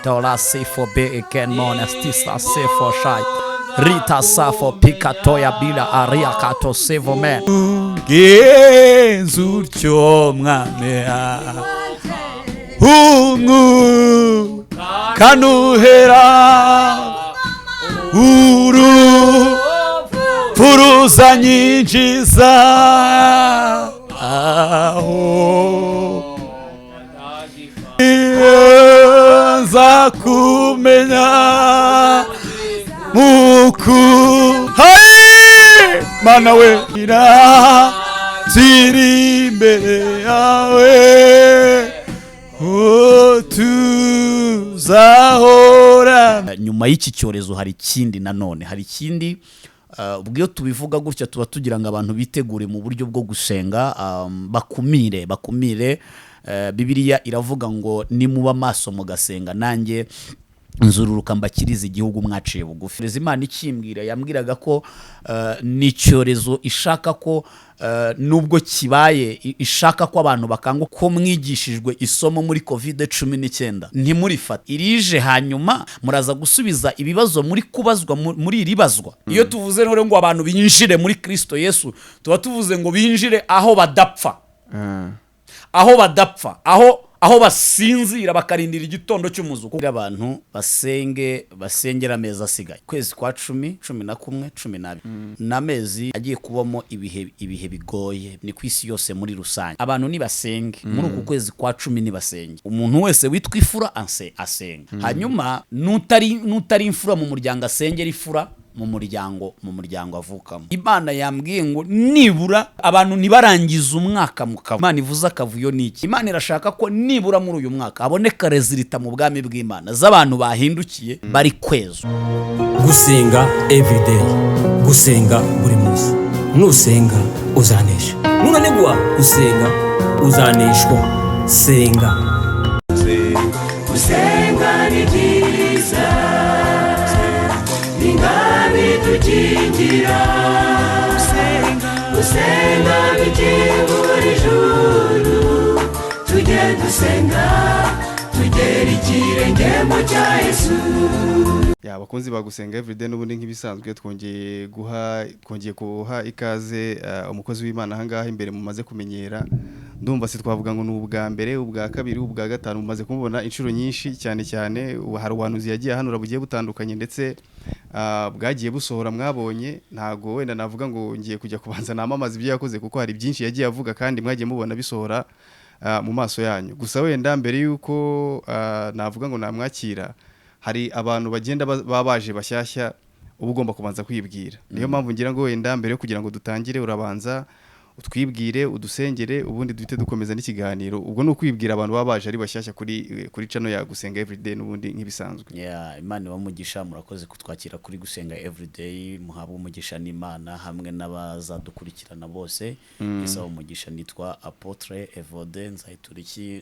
Tola sifo be ken stisa sefo shai rita safo pikatoya bila aria kato sevo men Genza utyo mwami umwuka ntuhera urupfu nyinjiza aho nza kumenya muku hai mana we ira ziri imbere yawe tuzahora. Nyuma y'iki cyorezo hari ikindi nanone, hari ikindi. Ubwo iyo tubivuga gutya tuba tugira ngo abantu bitegure mu buryo bwo gusenga, bakumire bakumire. Bibiliya iravuga ngo nimuba maso mugasenga, nanjye nzururuka mbakiriza igihugu mwaciye bugufi. Imana ikimbwira yambwiraga ko ni icyorezo ishaka ko nubwo kibaye ishaka ko abantu bakanga ko mwigishijwe isomo muri covid 19 ntimurifate irije, hanyuma muraza gusubiza ibibazo muri kubazwa muri iri bazwa. Iyo tuvuze rero ngo abantu binjire muri Kristo Yesu, tuba tuvuze ngo binjire aho badapfa, aho badapfa, aho basinzira bakarindira igitondo cy'umuzuko. Abantu basenge, basengera amezi asigaye, kwezi kwa 10, 11, 12 n'amezi agiye kubamo ibihe bigoye ni ku isi yose muri rusange. Abantu nibasenge muri uku kwezi kwa 10, nibasenge. Umuntu wese witwa ifura asenga, hanyuma n'utari imfura mu muryango asengera ifura mu muryango avukamo. Imana yambwiye ngo nibura abantu ntibarangize umwaka mu kavuyo. Imana ivuze akavuyo ni iki? Imana irashaka ko nibura muri uyu mwaka haboneka résultat mu bwami bw'Imana z'abantu bahindukiye bari kwezwa. Gusenga everyday, gusenga buri munsi. Nusenga uzanesha, nunanigwa gusenga uzaneshwa. Senga. Gusenga ni byiza, ni dukingira. Gusenga bikingura ijuru. Tujye dusenga tugera ikirenge mu cya Yesu. Ya, abakunzi ba Gusenga Everyday, n'ubundi nk'ibisanzwe twongeye kuha ikaze umukozi w'Imana ahangaha imbere mumaze kumenyera. Ndumva si twavuga ngo ni ubwa mbere, ubwa kabiri, ubwa gatanu, mumaze kumubona inshuro nyinshi cyane cyane. Ubu hari ubuhanuzi yagiye ahanura bugiye butandukanye ndetse bwagiye busohora mwabonye. Ntago wenda navuga ngo ngiye kujya kubanza namamaza ibyo yakoze, kuko hari byinshi yagiye avuga kandi mwagiye mubona bisohora mu maso yanyu. Gusa wenda mbere yuko navuga ngo namwakira, hari abantu bagenda baba baje bashyashya, uba ugomba kubanza kwibwira. Niyo mpamvu ngira ngo wenda mbere yo kugira ngo dutangire, urabanza utwibwire, udusengere, ubundi duhite dukomeza n'ikiganiro. Ubwo ni ukwibwira abantu baba baje ari bashyashya kuri channel ya Gusenga Everyday n'ubundi nk'ibisanzwe. Yeah, Imana ibamugisha, murakoze kutwakira kuri Gusenga Everyday. Muhabwe umugisha n'Imana hamwe n'abazadukurikirana bose. Isaba umugisha. Nitwa Apotre Evode Nzayituriki,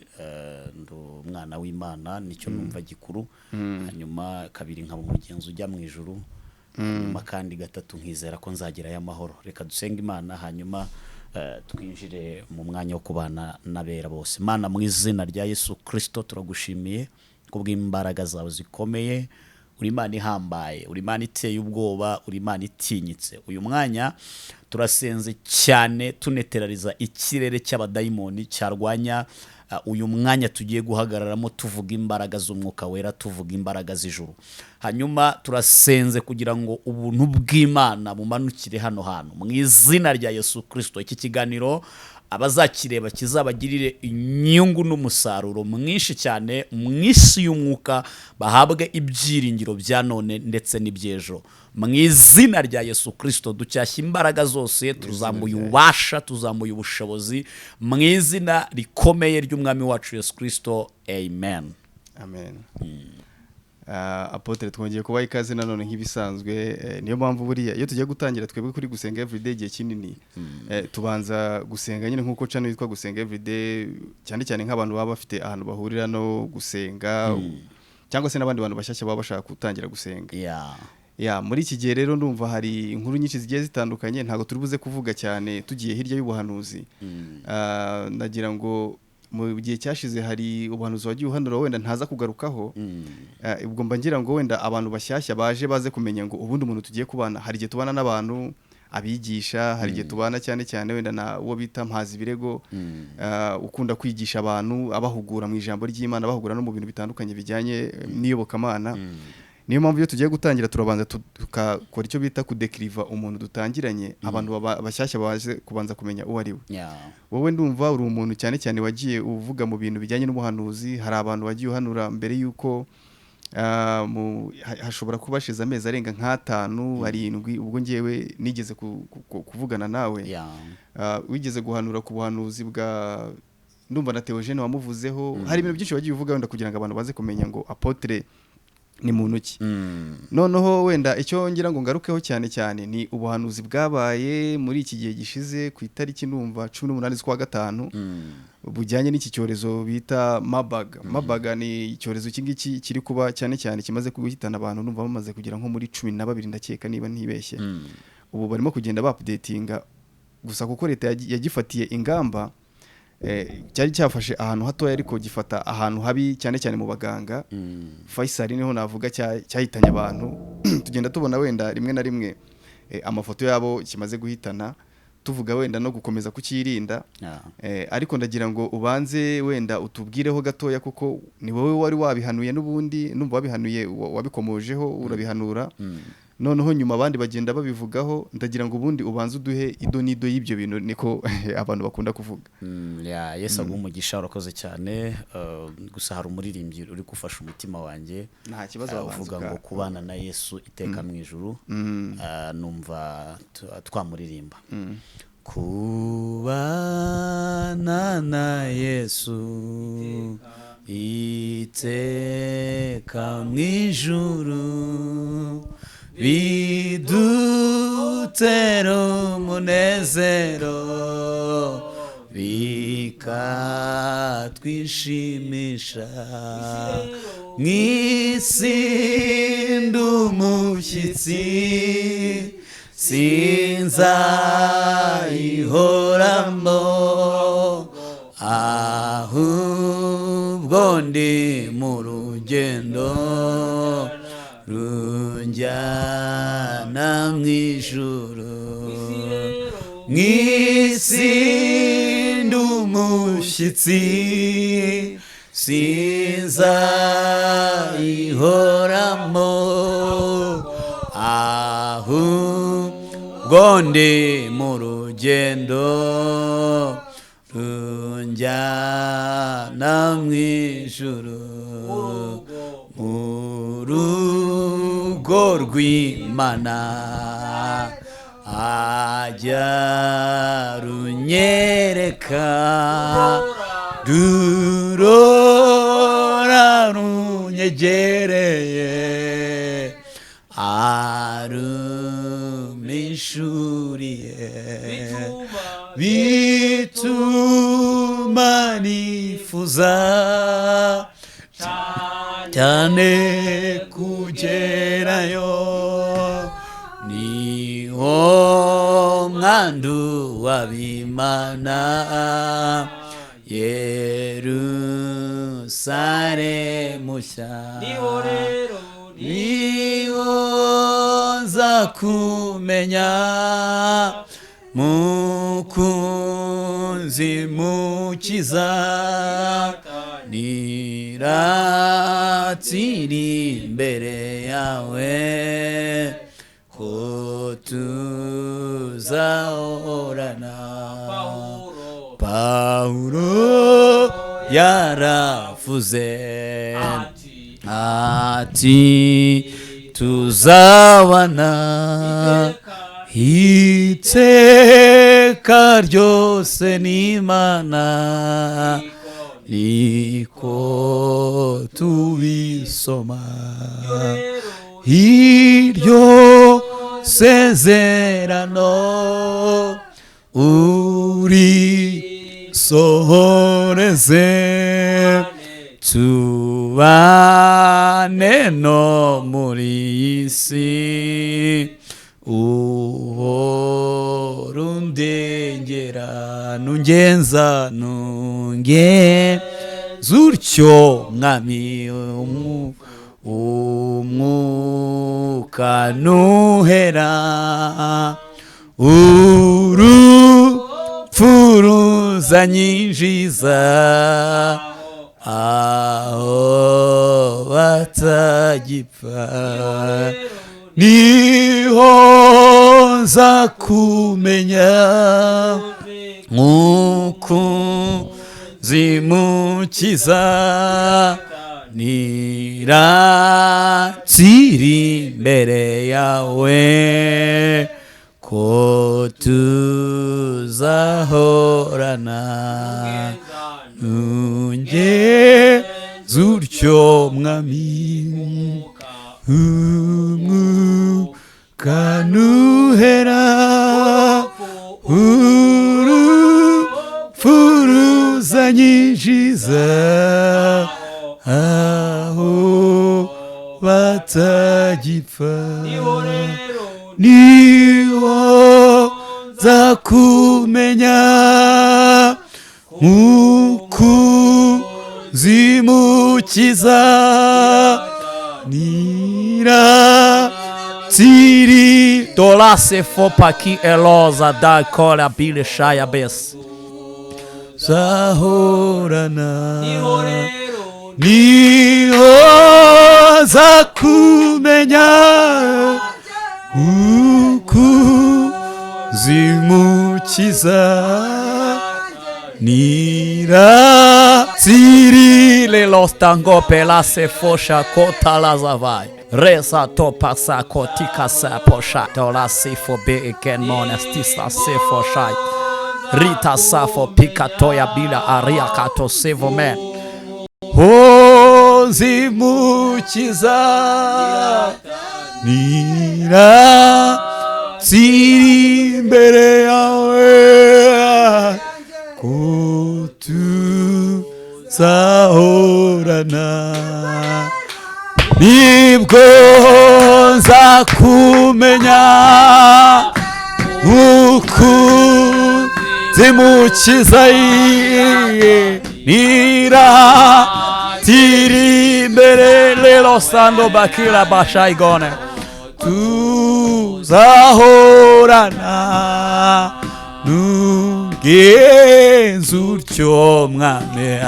ndi umwana w'Imana, nicyo numva gikuru. Hanyuma kabiri, nkaba umugenzi ujya mu ijuru. Hanyuma kandi gatatu, nkizera ko nzagerayo amahoro. Reka dusenge Imana, hanyuma twinjire mu mwanya wo kubana n'abera bose. Imana, mu izina rya Yesu Kirisito, turagushimiye kubw'imbaraga zawe zikomeye. Uri Imana ihambaye, uri Imana iteye ubwoba, uri Imana itinyitse. Uyu mwanya turasenze cyane, tuneterariza ikirere cy'abadayimoni cyarwanya uyu mwanya tugiye guhagararamo tuvuga imbaraga z'Umwuka Wera, tuvuga imbaraga z'ijuru. Hanyuma turasenze kugira ngo ubuntu bw'Imana bumanukire hano hantu mu izina rya Yesu Kirisito. Iki kiganiro abazakireba kizabagirire inyungu n'umusaruro mwinshi cyane mu isi y'umwuka, bahabwe ibyiringiro bya none ndetse n'iby'ejo mu izina rya Yesu Kirisito. Ducyashya imbaraga zose, tuzamuye ububasha, tuzamuye ubushobozi mu izina rikomeye ry'Umwami wacu Yesu Kirisito, amen. Amen. Apotre, twongeye kubaha ikaze nanone nk'ibisanzwe. Niyo mpamvu buriya iyo tugiye gutangira twebwe kuri Gusenga Everyday igihe kinini tubanza gusenga nyine nk'uko channel yitwa Gusenga Everyday, cyane cyane nk'abantu baba bafite ahantu bahurira no gusenga, cyangwa se n'abandi bantu bashyashya baba bashaka gutangira gusenga. Ya, muri iki gihe rero ndumva hari inkuru nyinshi zigiye zitandukanye, ntabwo turi buze kuvuga cyane tugiye hirya y'ubuhanuzi. Nagira ngo Mu gihe cyashize hari ubuhanuzi wagiye uhanura, wenda ntaza kugarukaho. Ubwo mba ngira ngo wenda abantu bashyashya baje baze kumenya ngo ubundi umuntu tugiye kubana, hari igihe tubana n'abantu abigisha, hari igihe tubana cyane cyane wenda na uwo bita mpazi ibirego, ukunda kwigisha abantu, abahugura mu ijambo ry'Imana, abahugura no mu bintu bitandukanye bijyanye n'iyobokamana. Niyo mpamvu iyo tugiye gutangira turabanza tukakora icyo bita kudekiriva umuntu dutangiranye, abantu bashyashya baje kubanza kumenya uwo ari we. Wowe ndumva uri umuntu cyane cyane wagiye uvuga mu bintu bijyanye n'ubuhanuzi. Hari abantu wagiye uhanura mbere y'uko hashobora kuba hashize amezi arenga nk'atanu, arindwi, ubwo ngewe nigeze kuvugana nawe. Wigeze guhanura ku buhanuzi bwa ndumva na Theogene wamuvuzeho. Hari ibintu byinshi wagiye uvuga wenda kugira ngo abantu baze kumenya ngo apotre ni muntu ki. Noneho wenda icyo ngira ngo ngarukeho cyane cyane ni ubuhanuzi bwabaye muri iki gihe gishize ku itariki ndumva 18 z'ukwa gatanu, bujyanye n'iki cyorezo bita Marburg. Marburg ni icyorezo iki ngiki kiri kuba cyane cyane kimaze guhitana abantu, ndumva bamaze kugera nko muri 12 ndakeka niba ntibeshye. Ubu barimo kugenda baupdatinga gusa kuko leta yagifatiye ingamba. Cyari cyafashe ahantu hatoya ariko gifata ahantu habi cyane cyane mu baganga. Faisal niho navuga cyahitanye abantu. Tugenda tubona wenda rimwe na rimwe amafoto yabo kimaze guhitana, tuvuga wenda no gukomeza kukirinda. Ariko ndagira ngo ubanze wenda utubwireho gatoya, kuko ni wowe wari wabihanuye n'ubundi numva wabihanuye, wabikomojeho urabihanura, noneho nyuma abandi bagenda babivugaho. Ndagira ngo ubundi ubanze uduhe ido n'ido y'ibyo bintu, niko abantu bakunda kuvuga. Ya Yesu aguhe umugisha, urakoze cyane. Gusa hari umuririmbyi uri gufasha umutima wanjye Nta kibazo, wabanza uvuga ngo kubana na Yesu iteka mu ijuru. Numva twamuririmba kubana na Yesu iteka mu ijuru bidutera umunezero, bikatwishimisha. Mu isi ndi umushyitsi, sinzayihoramo, ahubwo ndi mu rugendo runjyana mu ijuru. Mu isi ndi umushyitsi, sinzayihoramo, ahubwo ndi mu rugendo runjyana mu ijuru, mu rugo rw'Imana ajya runyereka, rurora runyegereye, arumishuriye, bituma nifuza cyane kugerayo. Niwo mwandu w'abimana, Yerusalemu nshya, niho nza kumenya Mukunzi Mukiza, niratiri imbere yawe ko tuzahorana. Pawulo yaravuze ati tuzabana iteka ryose n'Imana, niko tubisoma iryo sezerano, urisohoreze tubane no muri iyi si, uhora undengera nungenza. Nunge zutyo mwami, umwuka nuhera, urupfu ruzanyinjiza aho batagipfa, niho nza kumenya nk'uko zimukiza, niratiri imbere yawe, ko tuzahorana. Nunge zutyo mwami, umwuka nuhera, urupfu ruzanyinjiza aho batagipfa, niho nza kumenya nk'uko zimukiza, niratiri Dolase fopaki eloza da kola bile shaya bes. Zahorana, niho nza kumenya uko zimukiza, niratiri Le los tango pelase fosha kota lazavai. Reza topa sa kotika sa posha. Tola sifo be eken monestisa sefo shai. Rita safo pikatoya bila aria kato sevo men. Zimukiza, niratiri imbere yawe, ko tuzahorana, nibwo nza kumenya uko zimukiza, niratiri imbere Lelo sando bakila bashaigone. Tuzahorana. Nungenza utyo mwami,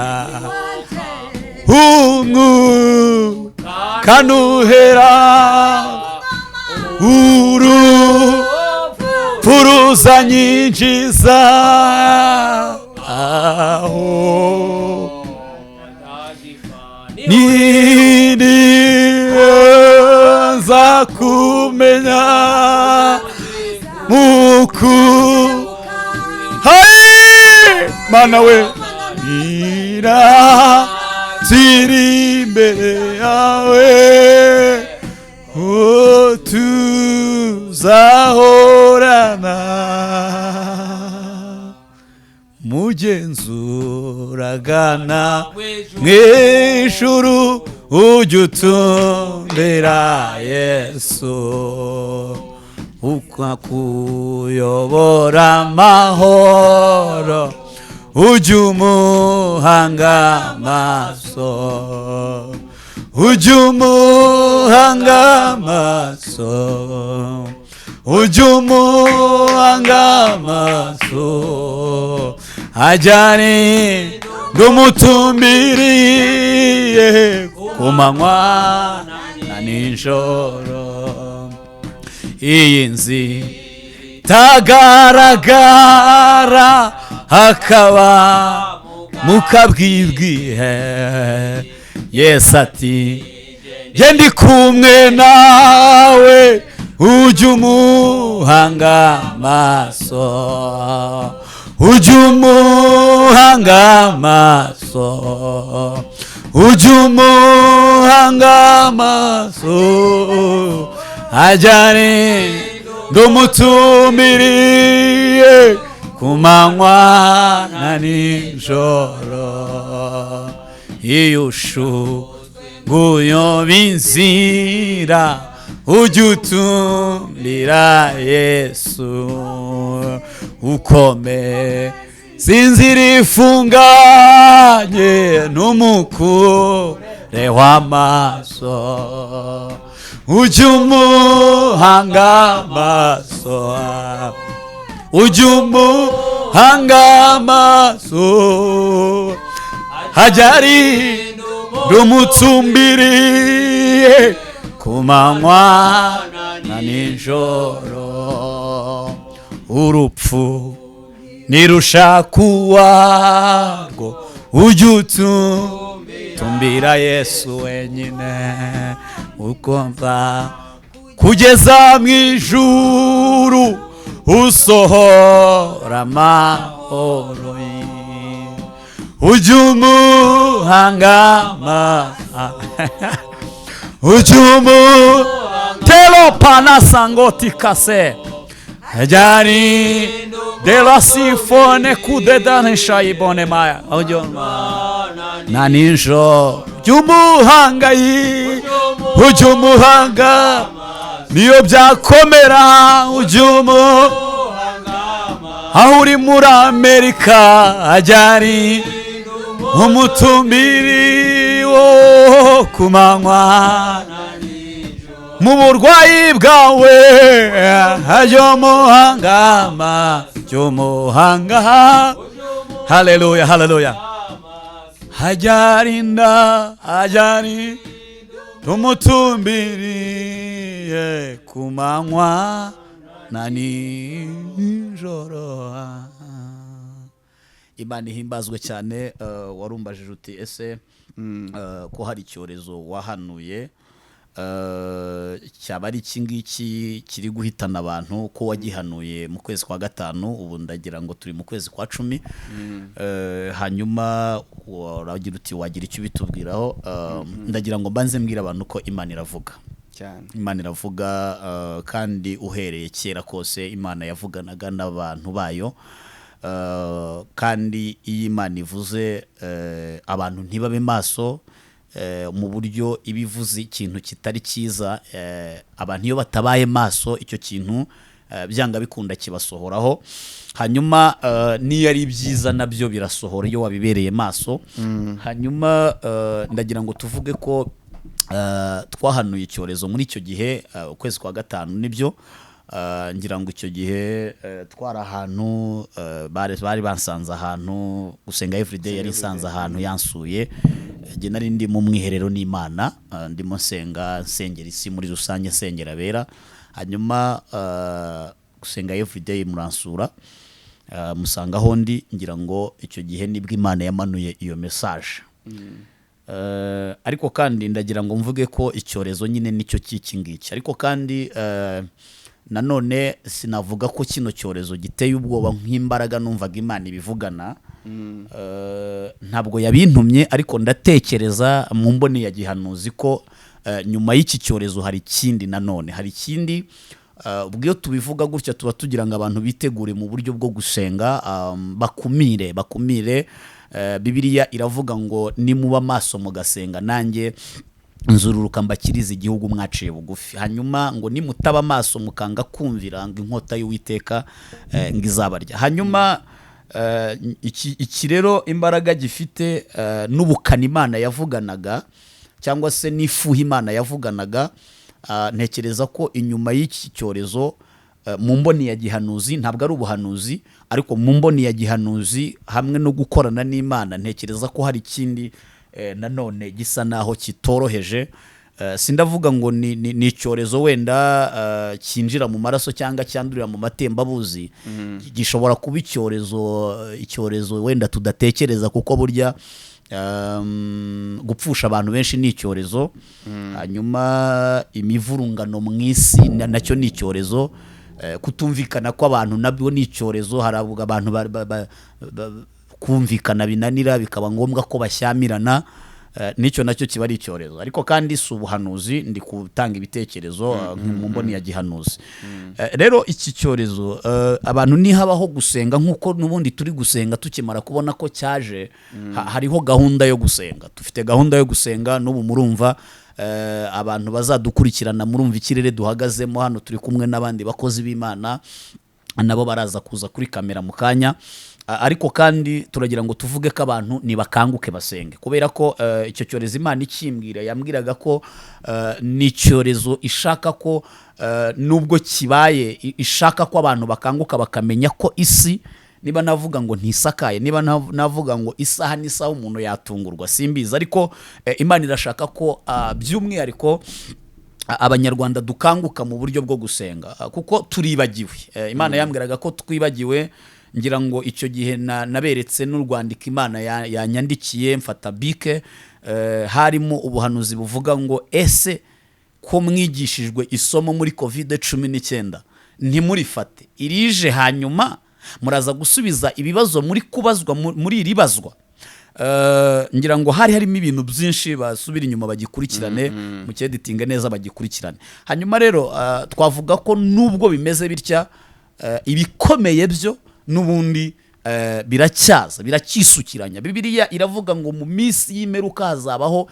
umwuka nuhera, urupfu ruzanyinjiza aho nini nza kumenya muku. Hai mana we, niratiri imbere yawe, ko tuzahorana. Mugenzuragana mw'ijuru, ujye utumbira Yesu, ukakuyobora amahoro, ujye umuhanga amaso, ujye umuhanga amaso, ujye umuhanga amaso, ajyane ndumutumbiriye ku manywa na nijoro. Iyi nzi itagaragara hakaba mukabwibwihe, Yesu ati jye ndi kumwe nawe, ujye umuhanga amaso, ujye umuhanga amaso, ujye umuhanga amaso, ajyane ndumutumiriye ku manywa na nijoro. Iyo ushuguyoba inzira, ujye utumbira Yesu, ukomeze Sinzira ifunganye n'umukure w'amaso, ujye umuhanga amaso, ujye umuhanga amaso, hajya ari rumutumbiriye ku manywa na nijoro. Urupfu nirushaka uwarwo, ujye utumbira Yesu wenyine, ukumva kugeza mu ijuru usohora amahoro, ujye umuhanga ujye umu telo panasangoti kase jari de la sifone kudedanisha ibone maya ujye na nijoro, ujye umuhangayi, ujye umuhanga niyo byakomera, ujye umu aho uri muri Amerika ajyari umutumbiri wo ku manywa, mu burwayi bwawe ajya umuhangama, jya umuhanga. Haleluya, haleluya. Hajyarinda hajyari tumutumbiriye ku manywa na nijoro. Imana ihimbazwe cyane. Warumbajije uti ese ko hari icyorezo wahanuye, cyaba ari iki ngiki kiri guhitana abantu, ko wagihanuye mu kwezi kwa gatanu, ubu ndagira ngo turi mu kwezi kwa 10. Hanyuma waragira uti wagira icyo ubitubwiraho. Ndagira ngo mbanze mbwira abantu ko Imana iravuga. Cyane. Imana iravuga, kandi uhereye kera kose Imana yavuganaga n'abantu bayo. Kandi iyo Imana ivuze, abantu ntibabe maso, mu buryo iba ivuze ikintu kitari cyiza, abantu iyo batabaye maso icyo kintu byanga bikunda kibasohoraho. Hanyuma n'iyo ari byiza nabyo birasohora iyo wabibereye maso. Hanyuma ndagira ngo tuvuge ko twahanuye icyorezo muri icyo gihe, ukwezi kwa gatanu nibyo. Ngira ngo icyo gihe twari ahantu, bari bansanze ahantu gusenga everyday, yari nsanze ahantu yansuye. Njye nari ndi mu mwiherero n'Imana, ndimo nsenga, nsengera isi muri rusange, nsengera abera. Hanyuma gusenga everyday muransura, musanga aho ndi. Ngira ngo icyo gihe nibwo Imana yamanuye iyo message. Ariko kandi ndagira ngo mvuge ko icyorezo nyine nicyo cy'iki ngiki, ariko kandi nanone sinavuga ko kino cyorezo giteye ubwoba nk'imbaraga numvaga Imana ibivugana. Ntabwo yabintumye, ariko ndatekereza mu mboni ya gihanuzi ko nyuma y'iki cyorezo hari ikindi, nanone hari ikindi. Ubwo iyo tubivuga gutya tuba tugira ngo abantu bitegure mu buryo bwo gusenga, bakumire, bakumire. Bibiliya iravuga ngo nimuba maso mugasenga, nanjye nzururuka mbakirize igihugu mwaciye bugufi. Hanyuma ngo nimutaba amaso mukanga kumvira, ngo inkota y'Uwiteka ngo izabarya. Hanyuma iki rero imbaraga gifite, n'ubukana Imana yavuganaga cyangwa se n'ifuha Imana yavuganaga, ntekereza ko inyuma y'iki cyorezo, mu mboni ya gihanuzi, ntabwo ari ubuhanuzi, ariko mu mboni ya gihanuzi hamwe no gukorana n'Imana, ntekereza ko hari ikindi nanone gisa naho kitoroheje. Sindavuga ngo ni icyorezo wenda cyinjira mu maraso cyangwa cyandurira mu matembabuzi. Gishobora kuba icyorezo wenda tudatekereza, kuko burya gupfusha abantu benshi ni icyorezo. Hanyuma imivurungano mu isi nacyo ni icyorezo. Kutumvikana kw'abantu nabyo ni icyorezo. Hari abantu kumvikana binanira, bikaba ngombwa ko bashyamirana. N'icyo nacyo kiba ari icyorezo. Ariko kandi si ubuhanuzi, ndi gutanga ibitekerezo mu mboni ya gihanuzi. Rero iki cyorezo, abantu nihabaho gusenga nk'uko n'ubundi turi gusenga, tukimara kubona ko cyaje, hariho gahunda yo gusenga, dufite gahunda yo gusenga n'ubu murumva, abantu bazadukurikirana murumva ikirere duhagazemo hano, turi kumwe n'abandi bakozi b'Imana nabo baraza kuza kuri kamera mu kanya. Ariko kandi turagira ngo tuvuge ko abantu nibakanguke basenge, kubera ko icyo cyorezo Imana ikimbwira yambwiraga ko ni icyorezo ishaka ko nubwo kibaye ishaka ko abantu bakanguka bakamenya ko isi, niba navuga ngo ntisakaye, niba navuga ngo isaha n'isaha umuntu yatungurwa, simbizi, ariko Imana irashaka ko by'umwihariko Abanyarwanda dukanguka mu buryo bwo gusenga, kuko turibagiwe. Imana yambwiraga ko twibagiwe. Ngira ngo icyo gihe naberetse n'urwandiko Imana yanyandikiye, mfata bike, harimo ubuhanuzi buvuga ngo: "Ese ko mwigishijwe isomo muri COVID-19 ntimurifate, irije hanyuma muraza gusubiza ibibazo muri kubazwa muri iri bazwa?" Ngira ngo hari harimo ibintu byinshi, basubira inyuma bagikurikirane, mu cyeditinga neza bagikurikirane. Hanyuma rero twavuga ko nubwo bimeze bitya, ibikomeye byo n'ubundi biracyaza, biracyisukiranya. Bibiliya iravuga ngo mu minsi y'imperuka hazabaho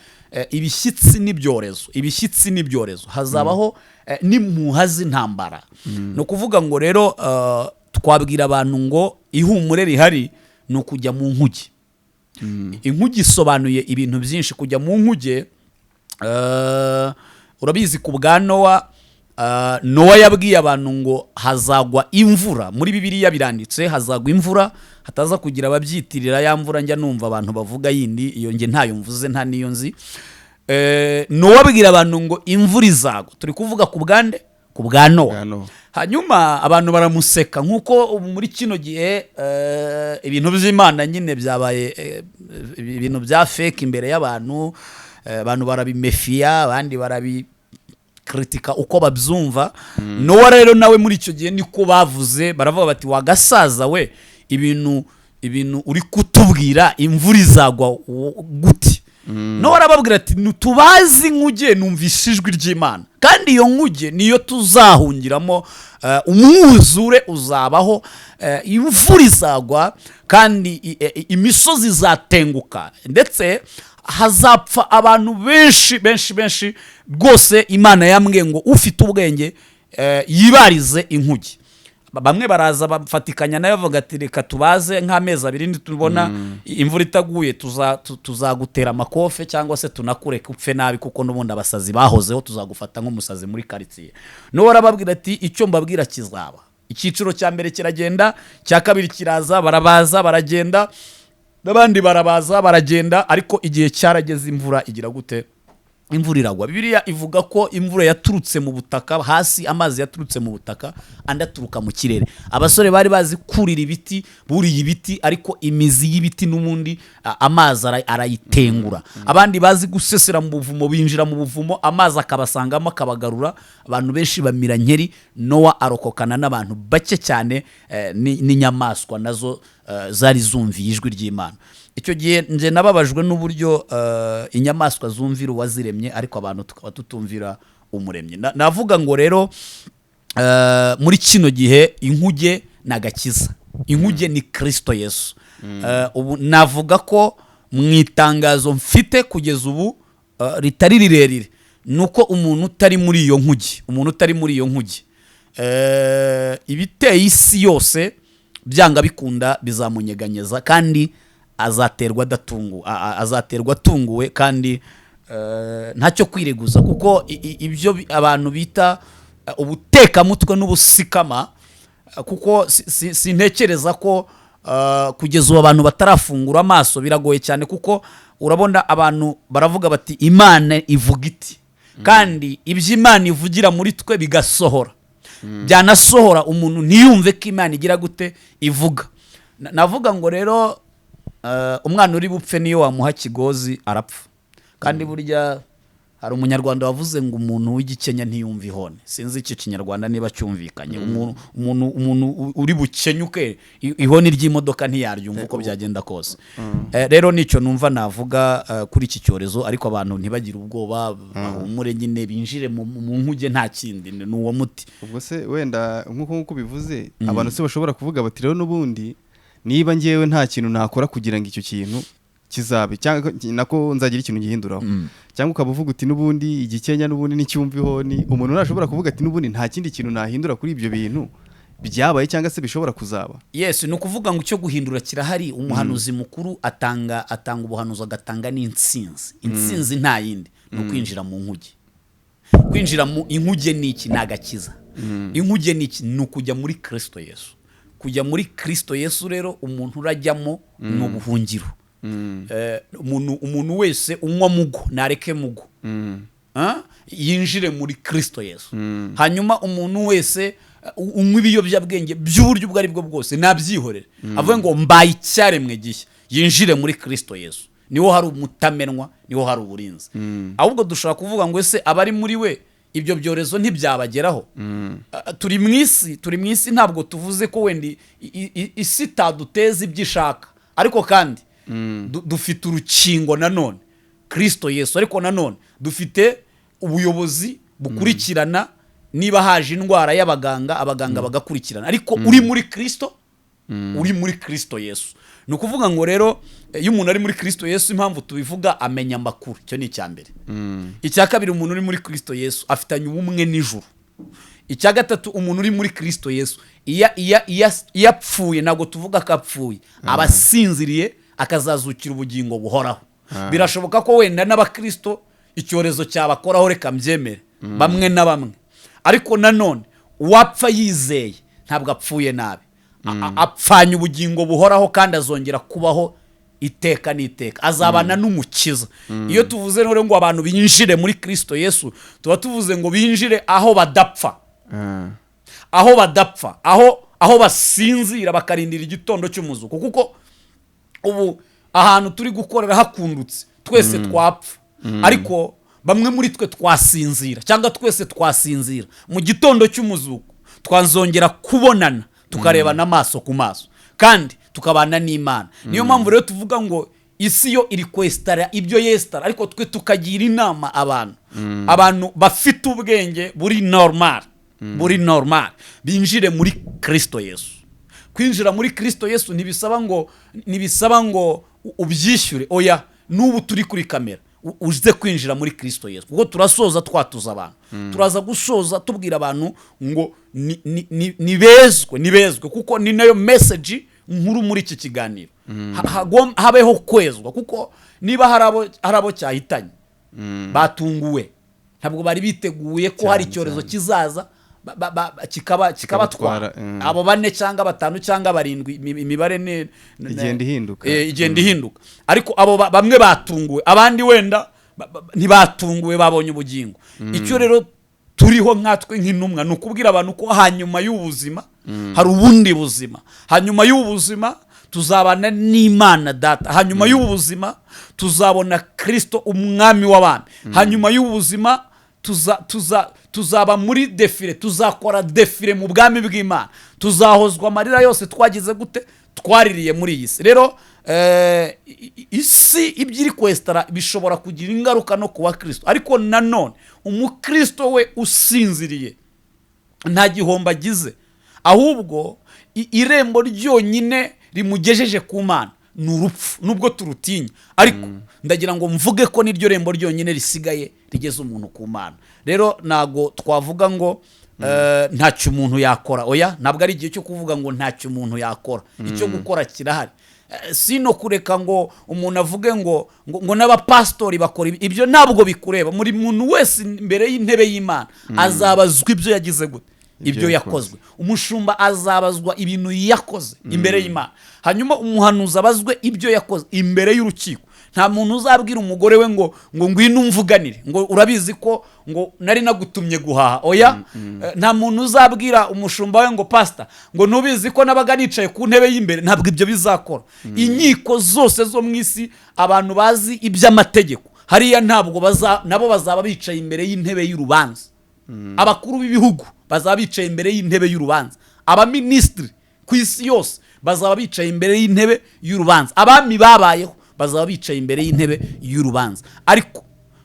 ibishyitsi n'ibyorezo, ibishyitsi n'ibyorezo, hazabaho n'impuha z'intambara. Ni ukuvuga ngo rero twabwira abantu ngo ihumure rihari ni ukujya mu nkuge. Inkuge isobanuye ibintu byinshi. Kujya mu nkuge, urabizi ku bwa Nowa, Nowa yabwiye abantu ngo hazagwa imvura. Muri Bibiliya biranditse, hazagwa imvura, hataza kugira ababyitirira ya mvura njya numva abantu bavuga yindi, iyo nge ntayo mvuze, nta niyo nzi. Nowa abwira abantu ngo imvura izagwa. Turi kuvuga ku bwande? Ku bwa Nowa. Bwa Nowa. Hanyuma abantu baramuseka, nk'uko ubu muri kino gihe ibintu by'Imana nyine byabaye ibintu bya fake imbere y'abantu, abantu barabimefiya, abandi barabikritika uko babyumva. Nowa rero nawe muri icyo gihe niko bavuze, baravuga bati: "Wagasaza we, ibintu uri kutubwira, imvura izagwa gute?" Nowa arababwira ati: "Tubazi inkuge, numvishe ijwi ry'Imana, kandi iyo nkuge niyo tuzahungiramo. Umwuzure uzabaho, imvura izagwa, kandi imisozi izatenguka, ndetse hazapfa abantu benshi benshi benshi rwose. Imana yambwiye ngo ufite ubwenge yibarize inkuge." Bamwe baraza bafatikanya nayo, bavuga ati: "Reka tubaze nk'amezi 2, nitubona imvura itaguye tuzagutera amakofe cyangwa se tunakureke upfe nabi, kuko n'ubundi abasazi bahozeho, tuzagufata nk'umusazi muri karitsiye." N'uwo arababwira ati: "Icyo mbabwira kizaba." Icyiciro cya mbere kiragenda, cya kabiri kiraza, barabaza baragenda, n'abandi barabaza baragenda, ariko igihe cyarageze imvura igira gute? Imvura iragwa. Bibiliya ivuga ko imvura yaturutse mu butaka hasi, amazi yaturutse mu butaka, andi aturuka mu kirere. Abasore bari bazi kurira ibiti buriye ibiti, ariko imizi y'ibiti n'ubundi amazi arayitengura. Abandi bazi gusesera mu buvumo binjira mu buvumo, amazi akabasangamo akabagarura. Abantu benshi bamira nkeri. Nowa arokokana n'abantu bake cyane, n'inyamaswa nazo zari zumviye ijwi ry'Imana. Icyo gihe nje nababajwe n'uburyo inyamaswa zumvira uwaziremye, ariko abantu tukaba tutumvira Umuremyi. Navuga ngo rero muri kino gihe inkuge ni agakiza, inkuge ni Kirisito Yesu. Ubu navuga ko mu itangazo mfite kugeza ubu, ritari rirerire, ni uko umuntu utari muri iyo nkuge, umuntu utari muri iyo nkuge, ibiteye isi yose byanga bikunda bizamunyeganyeza, kandi azaterwa adatungu azaterwa atunguwe, kandi ntacyo kwireguza, kuko ibyo abantu bita ubutekamutwe n'ubusikama, kuko sintekereza ko kugeza ubu abantu batarafungura amaso. Biragoye cyane, kuko urabona abantu baravuga bati: "Imana ivuga iti", kandi ibyo Imana ivugira muri twe bigasohora, byanasohora umuntu ntiyumve ko Imana igira gute? Ivuga. Navuga ngo rero umwana uri bupfe niyo wamuha kigozi arapfa. Kandi burya hari Umunyarwanda wavuze ngo umuntu w'igikenya ntiyumva ihone. Sinzi icyo Kinyarwanda niba cyumvikanye. Umuntu uri bukenyuke, ihoni ry'imodoka ntiyaryumva uko byagenda kose. Rero nicyo numva navuga kuri iki cyorezo, ariko abantu ntibagire ubwoba, bahumure nyine, binjire mu nkuge, nta kindi, ni uwo muti. Ubwo se wenda nk'uko bivuze, abantu se bashobora kuvuga bati: "Rero n'ubundi niba ngewe nta kintu nakora kugira ngo icyo kintu kizabe, cyangwa nako nzagira ikintu gihinduraho", cyangwa ukaba uvuga uti: "N'ubundi igikenya n'ubundi n'icyumva ihoni", umuntu ntashobora kuvuga ati: "N'ubundi nta kindi kintu nahindura kuri ibyo bintu"? byabaye cyangwa se bishobora kuzaba? Yes, ni ukuvuga ngo icyo guhindura kirahari. Umuhanuzi mukuru atanga ubuhanuzi, agatanga n'intsinzi. Intsinzi nta yindi, ni ukwinjira mu nkuge. Kwinjira mu inkuge ni iki? Ni agakiza. Inkuge ni iki? Ni ukujya muri Kristo Yesu. Kujya muri Kristo Yesu rero, umuntu urajyamo ni ubuhungiro. Umuntu wese unywa mugo nareke mugo. Ah? Yinjire muri Kristo Yesu. Hanyuma umuntu wese unywa ibiyobyabwenge by'uburyo ubwo ari bwo bwose nabyihorere, avuge ngo mbaye icyaremwe gishya, yinjire muri Kristo Yesu. Niho hari umutamenwa, niho hari uburinzi. Ahubwo dushobora kuvuga ngo ese abari muri we ibyo byorezo ntibyabageraho? Ah, turi mu isi, ntabwo tuvuze ko wenda isi itaduteza ibyo ishaka, ariko kandi dufite urukingo nanone, Kristo Yesu. Ariko nanone dufite ubuyobozi bukurikirana niba haje indwara y'abaganga, abaganga bagakurikirana. Ariko uri muri Kristo, uri muri Kristo Yesu, ni ukuvuga ngo rero iyo umuntu ari muri Kristo Yesu, impamvu tubivuga, amenya amakuru. Icyo ni icya mbere. Icya kabiri, umuntu uri muri Kristo Yesu afitanye ubumwe n'ijuru. Icya gatatu, umuntu uri muri Kristo Yesu iyo apfuye, ntabwo tuvuga ko apfuye, aba asinziriye, akazazukira ubugingo buhoraho. Birashoboka ko wenda n'abakristo icyorezo cyabakoraho, reka mbyemere, bamwe na bamwe. Ariko nanone uwapfa yizeye ntabwo apfuye nabi. Apfanye ubugingo buhoraho kandi azongera kubaho iteka n'iteka, azabana n'Umukiza. Iyo tuvuze rero ngo abantu binjire muri Kristo Yesu, tuba tuvuze ngo binjire aho badapfa, aho badapfa, aho basinzira bakarindira igitondo cy'umuzuko. Kuko ubu ahantu turi gukorera hakundutse, twese twapfa, ariko bamwe muri twe twasinzira cyangwa twese twasinzira, mu gitondo cy'umuzuko twazongera kubonana, tukarebana amaso ku maso kandi tukabana n'Imana. Niyo mpamvu rero tuvuga ngo isi yo iri kwesitara ibyo yesitara, ariko twe tukagira inama abantu bafite ubwenge buri normal, buri normal, binjire muri Kristo Yesu. Kwinjira muri Kristo Yesu ntibisaba ngo ubyishyure, oya. N'ubu turi kuri kamera, uze kwinjira muri Kristo Yesu, kuko turasoza twatuza abantu. Turaza gusoza tubwira abantu ngo nibezwe, nibezwe, kuko ni nayo message nkuru muri iki kiganiro. Habeho kwezwa, kuko niba hari abo cyahitanye, batunguwe, ntabwo bari biteguye ko hari icyorezo kizaza kikabatwara. Kikabatwara. Abo bane cyangwa batanu cyangwa barindwi, imibare ni Igenda ihinduka. Igenda ihinduka. Ariko abo bamwe batunguwe, abandi wenda ntibatunguwe, babonye ubugingo. Icyo rero turiho nkatwe nk'intumwa ni ukubwira abantu ko hanyuma y'ubuzima hari ubundi buzima. Hanyuma y'ubuzima tuzabana n'Imana Data. Hanyuma y'ubuzima tuzabona Kirisito Umwami w'abami. Hanyuma y'ubuzima tuzaba muri défilé, tuzakora défilé mu bwami bw'Imana, tuzahozwa amarira yose twagize gute, twaririye muri iyi si. Rero isi ibyo iri kwesitara bishobora kugira ingaruka no ku bakristo, ariko nanone umukristo we usinziriye nta gihombo agize. Ahubwo irembo ryonyine rimugejeje ku Mana ni urupfu, nubwo turutinya. Ariko ndagira ngo mvuge ko niryo rembo ryonyine risigaye rigeze umuntu ku Mana. Rero ntabwo twavuga ngo ntacyo umuntu yakora, oya. Ntabwo ari igihe cyo kuvuga ngo ntacyo umuntu yakora. Icyo gukora kirahari. Si no kureka ngo umuntu avuge ngo n'abapasitori bakora ibi. Ibyo ntabwo bikureba. Muri muntu wese imbere y'intebe y'Imana azabazwa ibyo yagize gute, ibyo yakoze. Yakozwe. Umushumba azabazwa ibintu yakoze imbere y'Imana, hanyuma umuhanuzi abazwe ibyo yakoze imbere y'urukiko. Nta muntu uzabwira umugore we ngo ngwino umvuganire, ngo urabizi ko ngo nari nagutumye guhaha, oya. Nta muntu uzabwira umushumba we ngo pasita, ngo ntubizi ko nabaga nicaye ku ntebe y'imbere. Ntabwo ibyo bizakora. Inkiko zose zo mu isi, abantu bazi iby'amategeko hariya, ntabwo baza, nabo bazaba bicaye imbere y'intebe y'urubanza. Abakuru b'ibihugu bazaba bicaye imbere y'intebe y'urubanza, abaminisitiri ku isi yose bazaba bicaye imbere y'intebe y'urubanza, abami babayeho bazaba bicaye imbere y'intebe y'urubanza. Ariko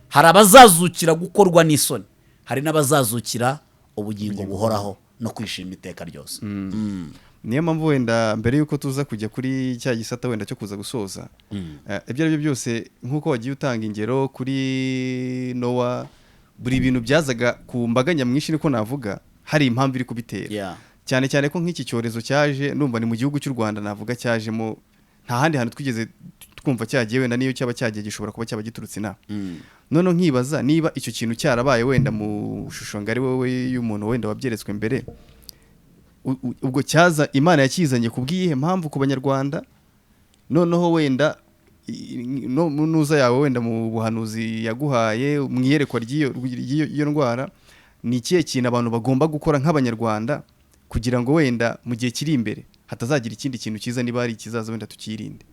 hari abazazukira gukorwa n'isoni, hari n'abazazukira ubugingo buhoraho no kwishima iteka ryose. Niyo mpamvu wenda mbere y'uko tuza kujya kuri cya gisata wenda cyo kuza gusoza, ibyo ari byo byose, nk'uko wagiye utanga ingero kuri Nowa, buri bintu byazaga ku mbaga nyamwinshi, niko navuga, hari impamvu iri kubitera. Cyane cyane ko nk'iki cyorezo cyaje, ndumva ni mu gihugu cy'u Rwanda navuga cyajemo, nta handi hantu twigeze twumva cyagiye, wenda niyo cyaba cyagiye gishobora kuba cyaba giturutse inaha. Noneho nkibaza niba icyo kintu cyarabaye wenda mu shusho ngari wowe y'umuntu wenda wabyeretswe mbere, ubwo cyaza Imana yakizanye ku bw'iyihe mpamvu ku Banyarwanda? Noneho wenda no mu nuza yawe, wenda mu buhanuzi yaguhaye, mu iyerekwa ry'iyo ndwara, ni ikihe kintu abantu bagomba gukora nk'Abanyarwanda kugira ngo wenda mu gihe kiri imbere hatazagira ikindi kintu cyiza, niba hari ikizaza wenda tukirinde?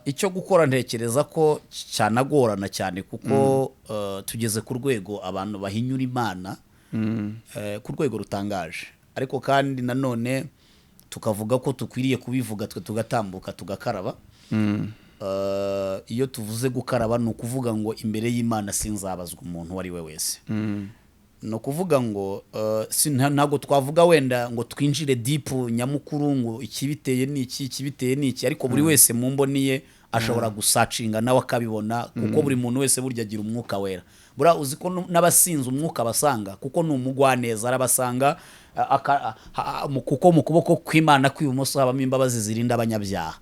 Icyo gukora ntekereza ko cyanagorana cyane, kuko tugeze ku rwego abantu bahinyura Imana ku rwego rutangaje. Ariko kandi nanone tukavuga ko dukwiriye kubivuga, twe tugatambuka tugakaraba. Iyo tuvuze gukaraba, ni ukuvuga ngo imbere y'Imana sinzabazwa umuntu uwo ari we wese. Ni ukuvuga ngo ntabwo twavuga wenda ngo twinjire deep nyamukuru ngo ikibiteye ni iki, ikibiteye ni iki, ariko buri wese mu mboni ye ashobora gusearchinga nawe akabibona, kuko buri muntu wese burya agira Umwuka Wera. Buriya uzi ko n'abasinze Umwuka basanga, kuko ni umugwaneza, arabasanga kuko mu kuboko kw'Imana kw'ibumoso habamo imbabazi zirinda abanyabyaha.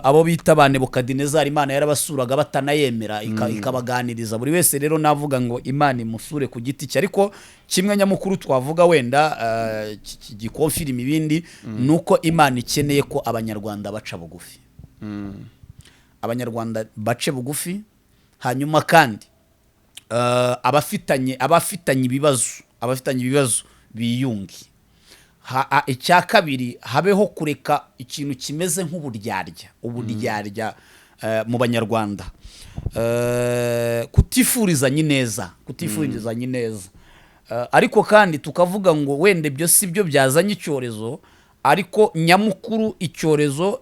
Abo bita ba Nebukadinezari, Imana yarabasuraga batanayemera, ikabaganiriza. Buri wese rero navuga ngo Imana imusure ku giti cye. Ariko kimwe nyamukuru twavuga wenda giconfirma ibindi, ni uko Imana ikeneye ko Abanyarwanda baca bugufi, Abanyarwanda bace bugufi. Hanyuma kandi abafitanye ibibazo biyunge. Icya kabiri, habeho kureka ikintu kimeze nk'uburyarya, uburyarya mu Banyarwanda, kutifurizanya ineza, kutifurizanya ineza. Ariko kandi tukavuga ngo wenda ibyo si byo byazanye icyorezo, ariko nyamukuru icyorezo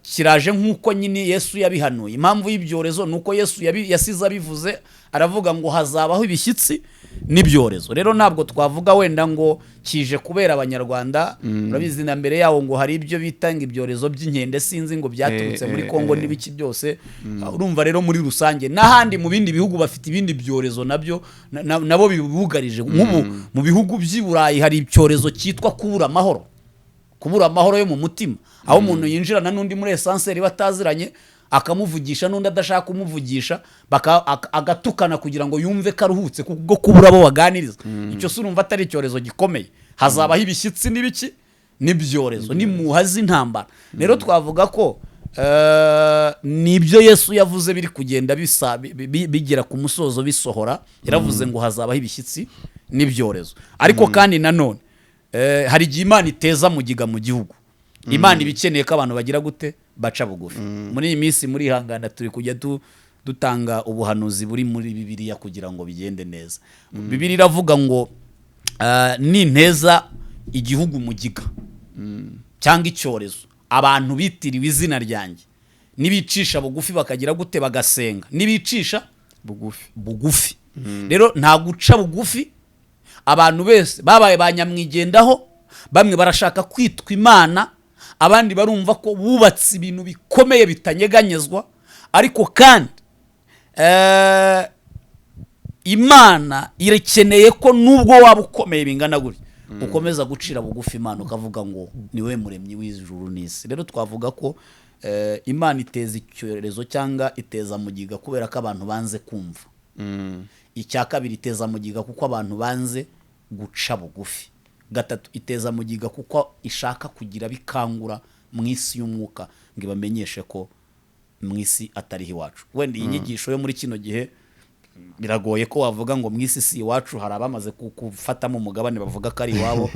kiraje nk'uko nyine Yesu yabihanuye. Impamvu y'ibyorezo ni uko Yesu yasize abivuze, aravuga ngo hazabaho ibishyitsi n'ibyorezo. Rero ntabwo twavuga wenda ngo kije kubera Abanyarwanda. Urabizi na mbere yawo ngo hari ibyo bita ngo ibyorezo by'inkende, sinzi ngo byaturutse muri Kongo n'ibiki byose. Urumva rero muri rusange n'ahandi mu bindi bihugu bafite ibindi byorezo nabyo nabo bibugarije. Nk'ubu mu bihugu by'i Burayi hari icyorezo cyitwa kubura amahoro, kubura amahoro yo mu mutima, aho umuntu yinjirana n'undi muri ascenseur bataziranye, akamuvugisha n'undi adashaka kumuvugisha, agatukana kugira ngo yumve ko aruhutse kubwo kubura abo baganiriza. Icyo se urumva atari icyorezo gikomeye? Hazabaho ibishyitsi n'ibiki n'ibyorezo n'imuha z'intambara. Rero twavuga ko nibyo Yesu yavuze biri kugenda bisa bigera ku musozo, bisohora. Yaravuze ngo hazabaho ibishyitsi n'ibyorezo. Ariko kandi nanone hari igihe Imana iteza mugiga mu gihugu. Imana iba ikeneye ko abantu bagira gute? Baca bugufi. Muri iyi minsi, muri ihangana, turi kujya dutanga ubuhanuzi buri muri Bibiliya kugira ngo bigende neza. Bibiliya iravuga ngo ninteza igihugu mugiga cyangwa icyorezo, abantu bitiriwe izina ryanjye nibicisha bugufi, bakagira gute? Bagasenga, nibicisha bugufi. Bugufi. Rero nta guca bugufi, abantu bese babaye ba nyamwigendaho. Bamwe barashaka kwitwa Imana, abandi barumva ko bubatse ibintu bikomeye bitanyeganyezwa. Ariko kandi Imana irakeneye ko nubwo waba ukomeye bingana gutya, ukomeza gucira bugufi Imana, ukavuga ngo niwe muremyi w'ijuru n'isi. Rero twavuga ko Imana iteza icyorezo cyangwa iteza mugiga kubera ko abantu banze kumva. Icya kabiri, iteza mugiga kuko abantu banze guca bugufi. Gatatu, iteza mugiga kuko ishaka kugira bikangura mu isi y'umwuka ngo ibamenyeshe ko mu isi atariho iwacu. Wenda iyi nyigisho yo muri kino gihe biragoye ko wavuga ngo mu isi si iwacu. Hari abamaze gufatamo umugabane bavuga ko ari iwabo,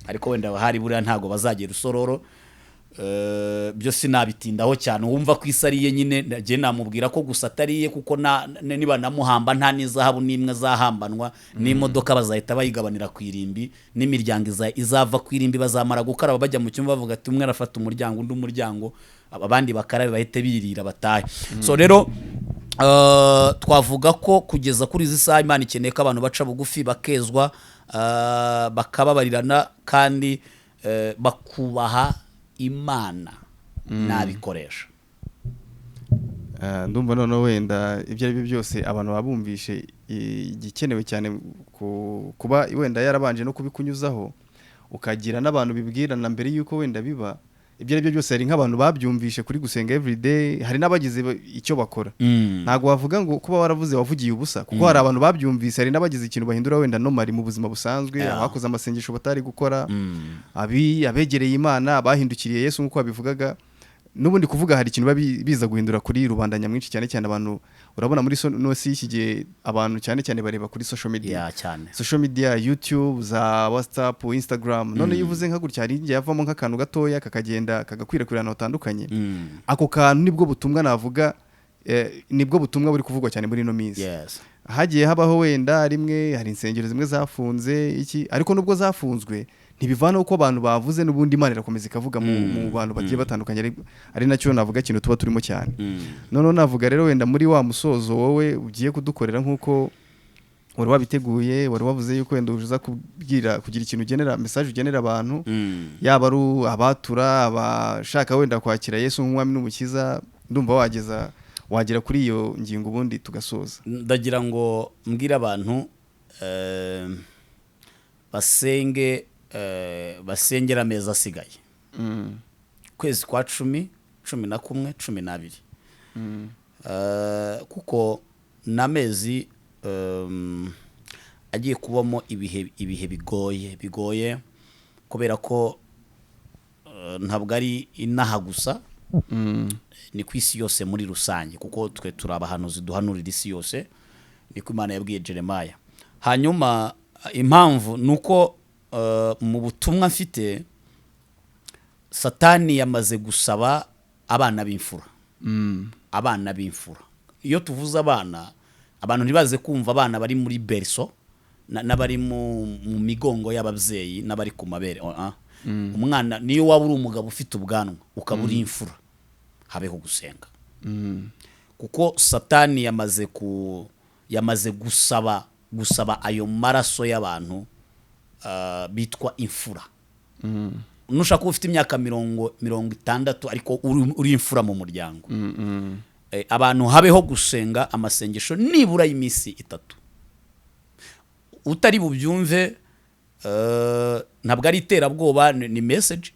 ariko wenda hari buriya ntabwo bazagera usororo. Byo sinabitindaho cyane. Wumva ko isi ari iye nyine, njye namubwira ko gusa atari iye, kuko niba namuhamba nta n'izahabu n'imwe azahambanwa, n'imodoka bazahita bayigabanira ku irimbi, n'imiryango izava ku irimbi. Bazamara gukaraba bajya mu cyumba bavuga ati umwe arafata umuryango, undi umuryango, abandi bakarabe bahite birira batahe. So rero twavuga ko kugeza kuri izi saha Imana ikeneye ko abantu baca bugufi, bakezwa, bakababarirana, kandi bakubaha Imana n'abikoresha. Ndumva noneho wenda ibyo ari byo byose abantu babumvishe. Igikenewe cyane kuba wenda yarabanje no kubikunyuzaho, ukagira n'abantu bibwirana mbere yuko wenda biba. Ibyo ari byo byose, hari nk'abantu babyumvishe kuri Gusenga Everyday, hari n'abagize icyo bakora. Ntabwo wavuga ngo kuba waravuze wavugiye ubusa, kuko hari abantu babyumvise, hari n'abagize ikintu bahindura wenda normally mu buzima busanzwe, abakoze amasengesho batari gukora, abegereye Imana, abahindukiriye Yesu nk'uko babivugaga. N'ubundi kuvuga hari ikintu biba biza guhindura kuri rubanda nyamwinshi, cyane cyane abantu. Urabona muri no si y'iki gihe, abantu cyane cyane bareba kuri social media. Ya, cyane. Social media, YouTube, za WhatsApp, Instagram. None iyo uvuze nka gutya, hari igihe havamo nk'akantu gatoya kakagenda kagakwirakwira ahantu hatandukanye. Ako kantu nibwo butumwa navuga, nibwo butumwa buri kuvugwa cyane muri ino minsi. Hagiye habaho wenda rimwe, hari insengero zimwe zafunze iki, ariko nubwo zafunzwe ntibivanaho ko abantu bavuze. N'ubundi Imana irakomeza ikavuga mu bantu bagiye batandukanye, ari nacyo navuga ikintu tuba turimo cyane. Noneho navuga rero wenda muri wa musozo wowe ugiye kudukorera, nk'uko wari wabiteguye, wari wavuze yuko wenda uza kubwira, kugira ikintu ugenera, message ugenera abantu, yaba ari abatura, abashaka wenda kwakira Yesu nk'umwami n'umukiza. Ndumva wagera kuri iyo ngingo, ubundi tugasoza. Ndagira ngo mbwire abantu basenge, basengera amezi asigaye, kwezi kwa 10, 11, 12, kuko ni amezi agiye kubamo ibihe bigoye, kubera ko ntabwo ari inaha gusa, ni ku isi yose muri rusange, kuko twe turi abahanuzi duhanurira isi yose, niko Imana yabwiye Jeremiah. Hanyuma impamvu ni uko mu butumwa mfite, Satani yamaze gusaba abana b'imfura. Abana b'imfura, iyo tuvuze abana, abantu ntibaze kumva abana bari muri berceau n'abari mu migongo y'ababyeyi n'abari ku mabere. Oh, ah. Umwana niyo waba uri umugabo ufite ubwanwa ukaba uri imfura, habeho gusenga, kuko Satani yamaze gusaba ayo maraso y'abantu bitwa imfura. Nushaka kuba ufite imyaka 60 ariko uri imfura mu muryango, abantu habeho gusenga amasengesho nibura y'iminsi 3. Utari bubyumve, ntabwo ari iterabwoba, ni message.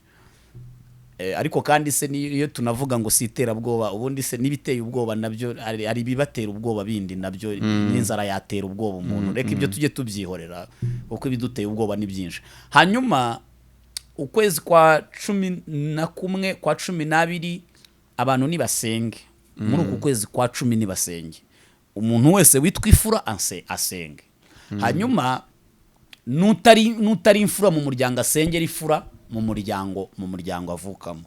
Ariko kandi se niyo tunavuga ngo si iterabwoba, ubundi se n'ibiteye ubwoba nabyo hari ibibatera ubwoba bindi nabyo, n'inzara yatera ubwoba umuntu. Reka ibyo tujye tubyihorera, kuko ibiduteye ubwoba ni byinshi. Hanyuma ukwezi kwa 11, kwa 12, abantu nibasenge. Muri uku kwezi kwa 10 nibasenge, umuntu wese witwa ifura asenge. Hanyuma nutari imfura mu muryango asengera ifura mu muryango avukamo.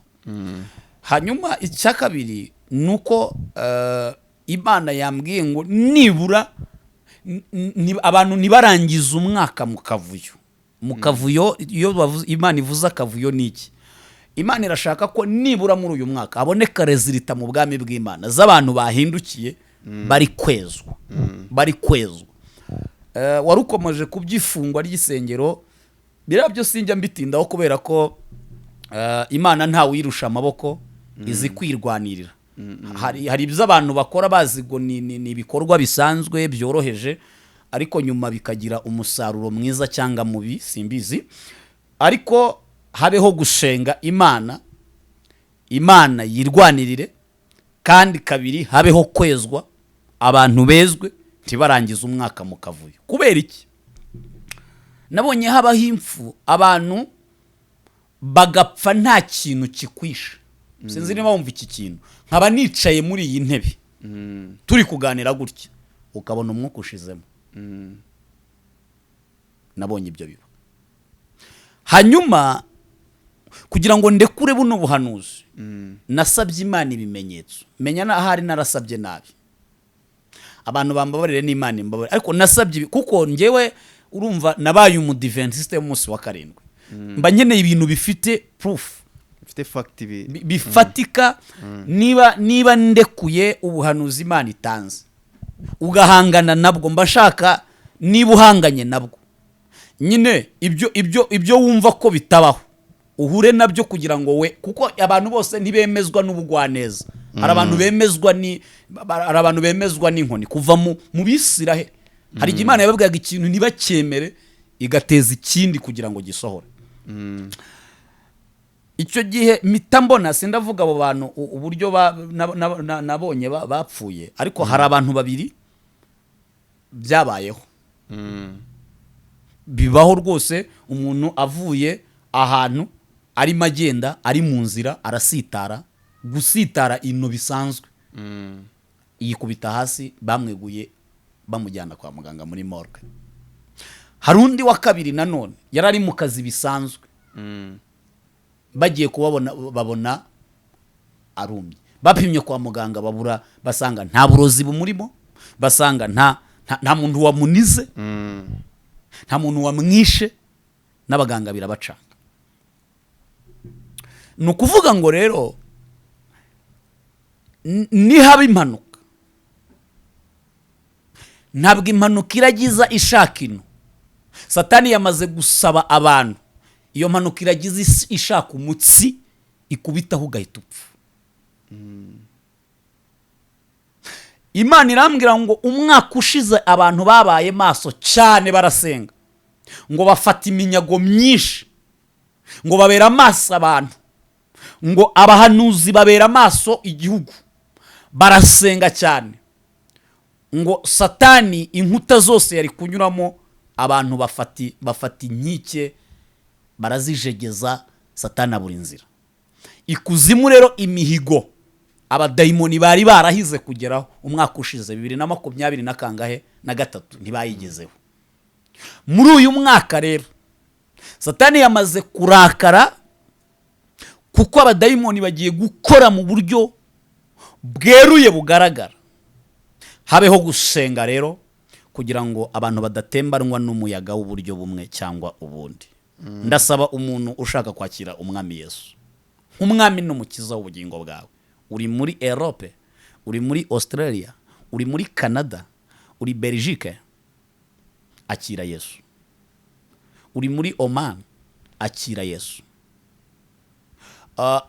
Hanyuma icya kabiri ni uko Imana yambwiye ngo nibura abantu ntibarangize umwaka mu kavuyo. Mu kavuyo, iyo Imana ivuze akavuyo ni iki? Imana irashaka ko nibura muri uyu mwaka haboneka résultat mu bwami bw'Imana z'abantu bahindukiye, bari kwezwa, bari kwezwa. Wari ukomeje ku by'ifungwa ry'isengero. Biriya byo sinjya mbitindaho, kubera ko Imana ntawuyirusha amaboko, izi kwirwanirira. Hari ibyo abantu bakora bazi ngo ni ibikorwa bisanzwe byoroheje, ariko nyuma bikagira umusaruro mwiza cyangwa mubi, simbizi. Ariko habeho gushenga Imana, Imana yirwanirire. Kandi kabiri, habeho kwezwa, abantu bezwe, ntibarangize umwaka mu kavuyo. Kubera iki? Nabonye habaho impfu, abantu bagapfa nta kintu kikwishe. Sinzi niba wumva iki kintu. Nkaba nicaye muri iyi ntebe turi kuganira gutya, ukabona umwuka ushizemo. Nabonye ibyo biba. Hanyuma kugira ngo ndekure buno buhanuzi, nasabye Imana ibimenyetso. Menya ahari narasabye nabi, abantu bambabarire n'Imana imbabarire, ariko nasabye ibi kuko njyewe urumva nabaye umudiventiste w'umunsi wa karindwi, mba nkeneye ibintu bifite proof, bifite fact ibi. Bifatika. Niba ndekuye ubuhanuzi Imana itanze ugahangana nabwo, mba shaka niba uhanganye nabwo nyine ibyo wumva ko bitabaho uhure nabyo, kugira ngo we, kuko abantu bose ntibemezwa n'ubugwaneza. Hari abantu bemezwa ni hari abantu bemezwa n'inkoni kuva mu Bisirahe. Hari igihe Imana yababwiraga ikintu ntibacyemere, igateza ikindi kugira ngo gisohore. Icyo gihe mpita mbona, sindavuga abo bantu uburyo nabonye bapfuye, ariko hari abantu babiri byabayeho. Bibaho rwose, umuntu avuye ahantu arimo agenda, ari mu nzira, arasitara, gusitara ino bisanzwe, yikubita hasi, bamweguye bamujyana kwa muganga muri morgue. Hari undi wa kabiri nanone yari ari mu kazi bisanzwe, bagiye kubabona babona arumye, bapimye kwa muganga babura, basanga nta burozi bumurimo, basanga nta muntu wamunize, nta muntu wamwishe, n'abaganga birabacanga. Ni ukuvuga ngo rero nihaba impanuka, ntabwo impanuka iragiza ishaka ino. Satani yamaze gusaba abantu, iyo mpanuka iragiza ishaka umutsi ikubitaho ugahita upfa. Imana irambwira ngo umwaka ushize abantu babaye maso cyane, barasenga, ngo bafata iminyago myinshi, ngo babera amaso abantu, ngo abahanuzi babera amaso igihugu, barasenga cyane, ngo Satani inkuta zose yari kunyuramo abantu bafata inkike barazijegeza, Satani abura inzira. Ikuzimu rero imihigo abadayimoni bari barahize kugeraho umwaka ushize 2023 na kangahe na gatatu ntibayigezeho. Muri uyu mwaka rero Satani yamaze kurakara, kuko abadayimoni bagiye gukora mu buryo bweruye bugaragara. Habeho gusenga rero kugira ngo abantu badatembanwa n'umuyaga w'uburyo bumwe cyangwa ubundi. Ndasaba umuntu ushaka kwakira Umwami Yesu nk'umwami n'umukiza w'ubugingo bwawe, uri muri Europe, uri muri Australia, uri muri Canada, uri Belgique, akira Yesu. Uri muri Oman, akira Yesu.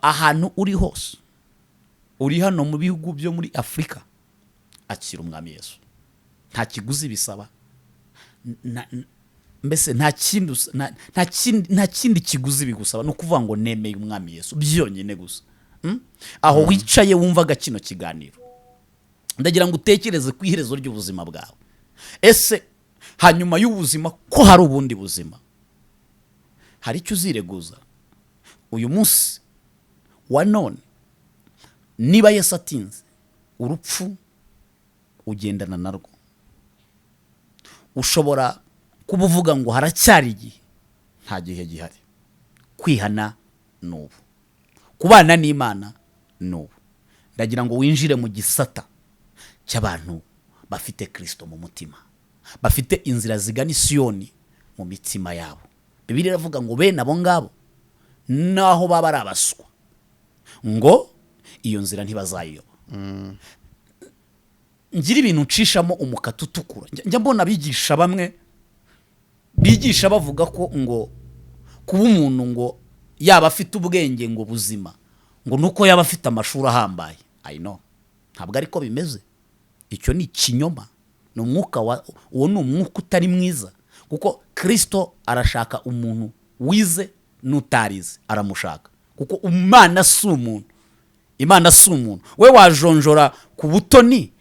Ahantu uri hose, uri hano mu bihugu byo muri Afurika, akira Umwami Yesu. Nta kiguzi bisaba, mbese nta kindi nta kindi kiguzi bigusaba, ni ukuvuga ngo nemeye Umwami Yesu byonyine gusa. Aho wicaye wumvaga kino kiganiro, ndagira ngo utekereze ku iherezo ry'ubuzima bwawe. Ese hanyuma y'ubuzima ko hari ubundi buzima? Hari icyo uzireguza uyu munsi wa none? Niba Yesu atinze, urupfu ugendana narwo. Ushobora kuba uvuga ngo haracyari igihe, nta gihe gihari. Kwihana ni ubu, kubana n'Imana ni ubu. Ndagira ngo winjire mu gisata cy'abantu bafite Kristo mu mutima, bafite inzira zigana Isiyoni mu mitima yabo. Bibiliya iravuga ngo bene abo ngabo naho baba ari abaswa, ngo iyo nzira ntibazayiyoba. Ngira ibintu ncishamo umukata utukura. Njya mbona abigisha bamwe bigisha bavuga ko ngo kuba umuntu ngo yaba afite ubwenge ngo buzima ngo nuko yaba afite amashuri ahambaye. I know, ntabwo ariko bimeze. Icyo ni ikinyoma, ni umwuka wa, uwo ni umwuka utari mwiza, kuko Kristo arashaka umuntu wize n'utarize, aramushaka, kuko Imana si umuntu. Imana si umuntu. We wajonjora ku butoni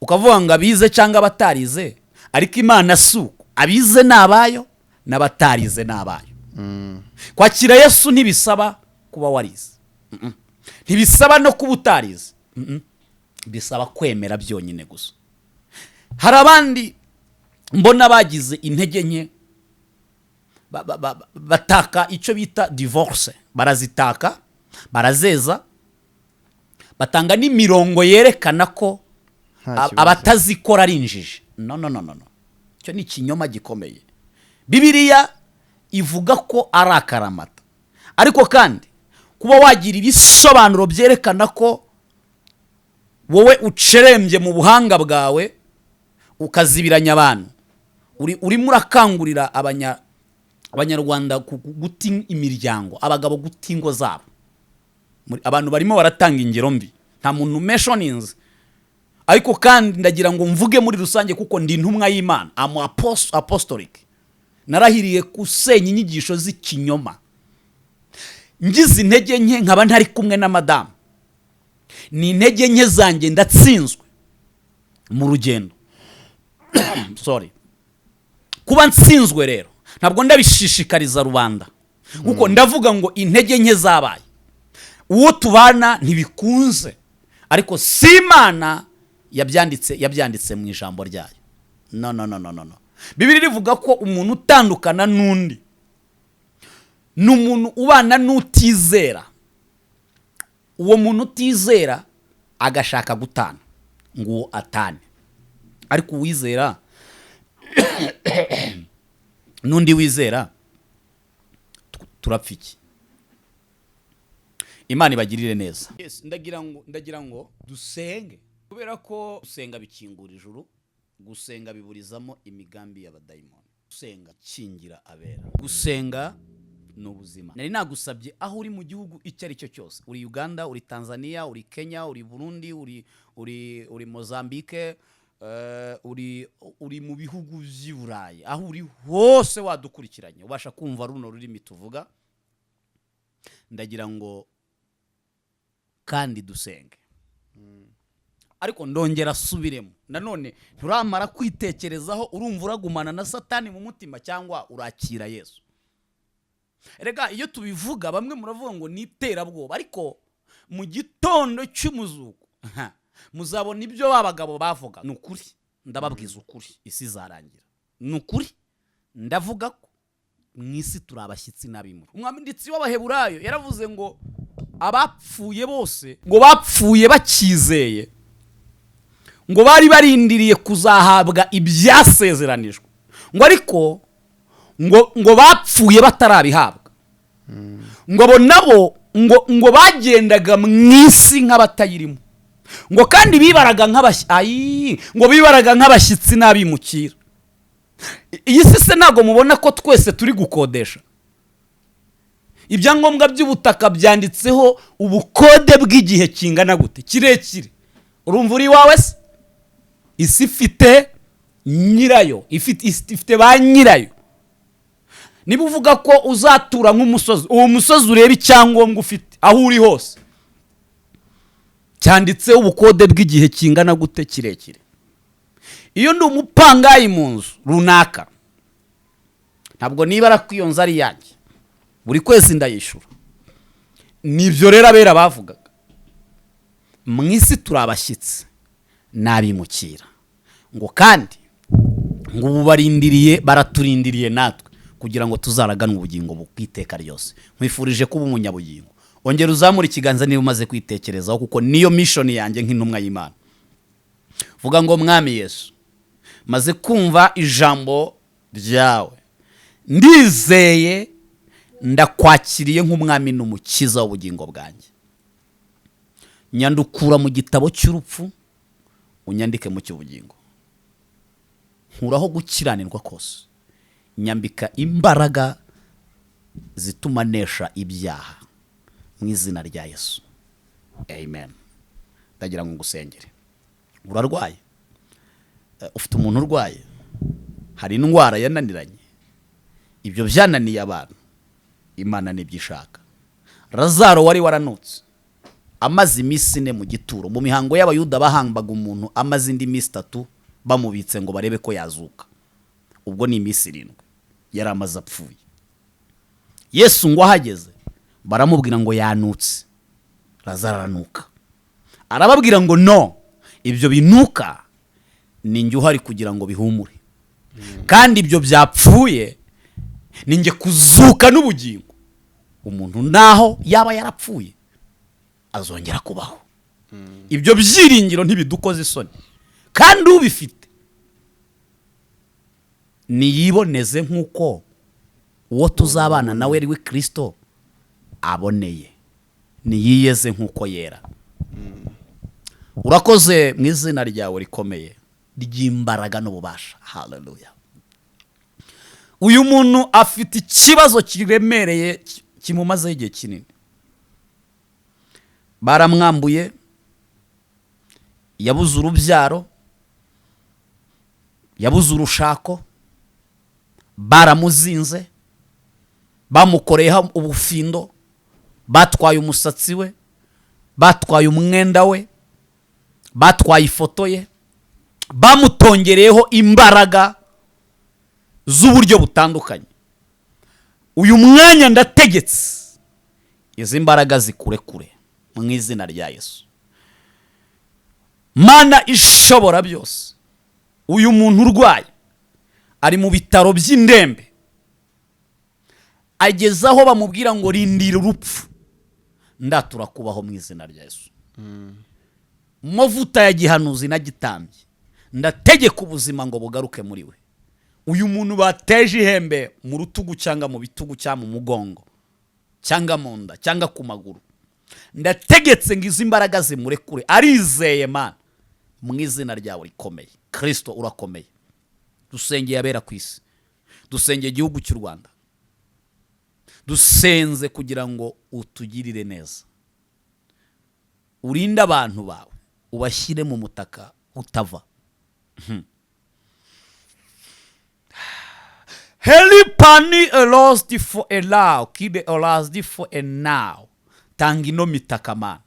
ukavuga ngo abize cyangwa abatarize, ariko Imana si uko. Abize ni abayo n'abatarize ni abayo. Kwakira Yesu ntibisaba kuba warize, ntibisaba no kuba utarize, bisaba kwemera byonyine gusa. Hari abandi mbona bagize intege nke, bataka icyo bita divorce, barazitaka, barazeza, batanga n'imirongo yerekana ko Nta kibazo. abatazikora ari injiji. No, no, no, no, no, icyo ni ikinyoma gikomeye. Bibiliya ivuga ko ari akaramata, ariko kandi kuba wagira ibisobanuro byerekana ko wowe ucerembye mu buhanga bwawe ukazibiranya abantu, urimo urakangurira abanyarwanda guta imiryango, abagabo guta ingo zabo. Abantu barimo baratanga ingero mbi, nta muntu mentioninze. Ariko kandi ndagira ngo mvuge muri rusange, kuko ndi intumwa y'Imana, am apostolic. Narahiriye gusenya inyigisho z'ikinyoma. Ngize intege nke nkaba ntari kumwe na madamu, ni intege nke zanjye, ndatsinzwe mu rugendo, sorry. Kuba nsinzwe rero ntabwo ndabishishikariza rubanda, kuko ndavuga ngo intege nke zabaye, uwo tubana ntibikunze, ariko si Imana yabyanditse, yabyanditse mu ijambo ryayo. No, no, no, no, no, no. Bibiliya ivuga ko umuntu utandukana n'undi ni umuntu ubana n'utizera. Uwo muntu utizera agashaka gutana ngo uwo atane, ariko uwizera n'undi wizera turapfa iki? Imana ibagirire neza. Yes, ndagira ngo dusenge, kubera ko gusenga bikingura ijuru, gusenga biburizamo imigambi y'abadayimoni, gusenga kingira abera, gusenga ni ubuzima. Nari nagusabye, aho uri mu gihugu icyo ari cyo cyose, uri Uganda, uri Tanzania, uri Kenya, uri Burundi, uri Mozambique, uri mu bihugu by'i Burayi, aho uri hose wadukurikiranye, ubasha kumva runo rurimi tuvuga, ndagira ngo kandi dusenge. Ariko ndongera asubiremo nanone: nturamara kwitekerezaho, urumva uragumana na Satani mu mutima cyangwa urakira Yesu? Rega iyo tubivuga bamwe muravuga ngo ni iterabwoba, ariko mu gitondo cy'umuzuko muzabona ibyo ba bagabo bavuga. Ni ukuri, ndababwiza ukuri, isi izarangira. Ni ukuri, ndavuga ko mu isi turi abashyitsi n'abimura. Umwanditsi w'Abaheburayo yaravuze ngo abapfuye bose ngo bapfuye bakizeye, ngo bari barindiriye kuzahabwa ibyasezeranijwe, ngo ariko ngo bapfuye batarabihabwa, ngo abo nabo ngo bagendaga mu isi nk'abatayirimo, ngo kandi bibaraga nk'abashyitsi, ayi, ngo bibaraga nk'abashyitsi n'abimukira. Iyi si se ntabwo mubona ko twese turi gukodesha? Ibyangombwa by'ubutaka byanditseho ubukode bw'igihe kingana gute? Kirekire. Urumva uri iwawe se? Isi ifite nyirayo, ifite ba nyirayo. Niba uvuga ko uzatura nk'umusozi, uwo musozi ureba icyangombwa ufite aho uri hose cyanditseho ubukode bw'igihe kingana gute? Kirekire. Iyo ndi umupangayi mu nzu runaka, ntabwo nibara ko iyo nzu ari iyanjye, buri kwezi ndayishyura. Nibyo rero abera bavugaga: mu isi turi abashyitsi n'abimukira, ngo kandi ngo ubu barindiriye, baraturindiriye natwe kugira ngo tuzaraganwe ubugingo bw'iteka ryose. Nkwifurije kuba umunyabugingo. Ongera uzamure ikiganza niba umaze kwitekerezaho, kuko niyo mission yanjye nk'intumwa y'Imana. Vuga ngo: "Mwami Yesu, maze kumva ijambo ryawe, ndizeye, ndakwakiriye nk'umwami n'umukiza w'ubugingo bwanjye. Nyandukura mu gitabo cy'urupfu, unyandike mu cy'ubugingo. Nkuraho gukiranirwa kose, nyambika imbaraga zituma nesha ibyaha, mu izina rya Yesu, amen." Ndagira ngo ngusengere. Urarwaye? Ufite umuntu urwaye? Hari indwara yananiranye? Ibyo byananiye abantu, Imana nibyo ishaka. Lazaro wari waranutse, amaze iminsi 4 mu gituro. Mu mihango y'Abayuda bahambaga umuntu amaze indi minsi 3 bamubitse ngo barebe ko yazuka. Ubwo ni iminsi 7 yari amaze apfuye. Yesu ngo ahageze baramubwira ngo yanutse, Lazaro aranuka. Arababwira ngo: "No, ibyo binuka ni njye uhari kugira ngo bihumure, kandi ibyo byapfuye ni njye kuzuka n'ubugingo. Umuntu naho yaba yarapfuye azongera kubaho." Ibyo byiringiro ntibidukoze isoni, kandi ubifite niyiboneze nk'uko uwo tuzabana nawe ari we Kirisito aboneye, niyiyeze nk'uko yera. Urakoze mu izina ryawe rikomeye ry'imbaraga n'ububasha. Haleluya. Uyu muntu afite ikibazo kiremereye kimumazeho igihe kinini, baramwambuye. Yabuze urubyaro, yabuze urushako, baramuzinze, bamukoreyeho ubufindo, batwaye umusatsi we, batwaye umwenda we, batwaye ifoto ye, bamutongereyeho imbaraga z'uburyo butandukanye. Uyu mwanya ndategetse izi mbaraga zikurekure mu izina rya Yesu. Mana ishobora byose, uyu muntu urwaye ari mu bitaro by'indembe, ageze aho bamubwira ngo rindira urupfu, ndatura kubaho mu izina rya Yesu. Mavuta ya gihanuzi na gitambye, ndategeka ubuzima ngo bugaruke muri we. Uyu muntu bateje ihembe mu rutugu cyangwa mu bitugu cyangwa mu mugongo cyangwa mu nda cyangwa ku maguru, ndategetse ngo izi mbaraga zimurekure. Arizeye Mana, mu izina ryawe rikomeye. Kirisito urakomeye. Dusengeye abera ku isi, dusengeye igihugu cy'u Rwanda, dusenze kugira ngo utugirire neza, urinde abantu bawe, ubashyire mu mutaka utava. Helipani elost for a kide elost for a now. Tanga ino mitaka Mana,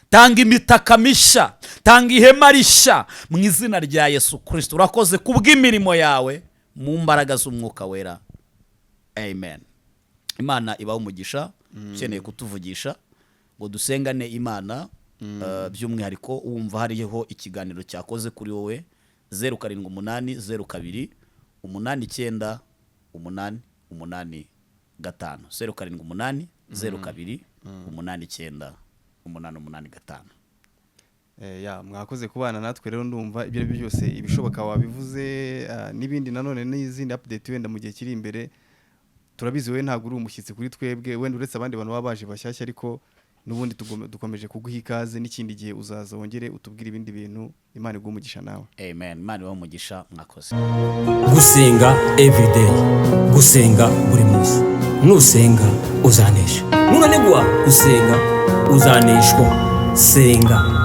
tanga imitaka mishya, tanga ihema rishya mu izina rya Yesu Kirisito. Urakoze kubw'imirimo yawe mu mbaraga z'umwuka wera, amen. Imana ibahe umugisha. Ukeneye kutuvugisha ngo dusengane Imana, by'umwihariko wumva hariho ikiganiro cyakoze kuri wowe, 078 02 89 88 5, 078 02 89 88 5. Ya, mwakoze kubana natwe rero. Ndumva ibyo ari byo byose ibishoboka wabivuze, n'ibindi nanone n'izindi update wenda mu gihe kiri imbere. Turabizi wowe ntabwo uri umushyitsi kuri twebwe, wenda uretse abandi bantu baba baje bashyashya, ariko n'ubundi dukomeje kuguha ikaze, n'ikindi gihe uzaza wongere utubwire ibindi bintu. Imana iguhe umugisha nawe. Amen. Imana ibahe umugisha, mwakoze. Gusenga everyday, gusenga buri munsi. Nusenga uzanesha, nunanigwa gusenga uzaneshwa. Senga.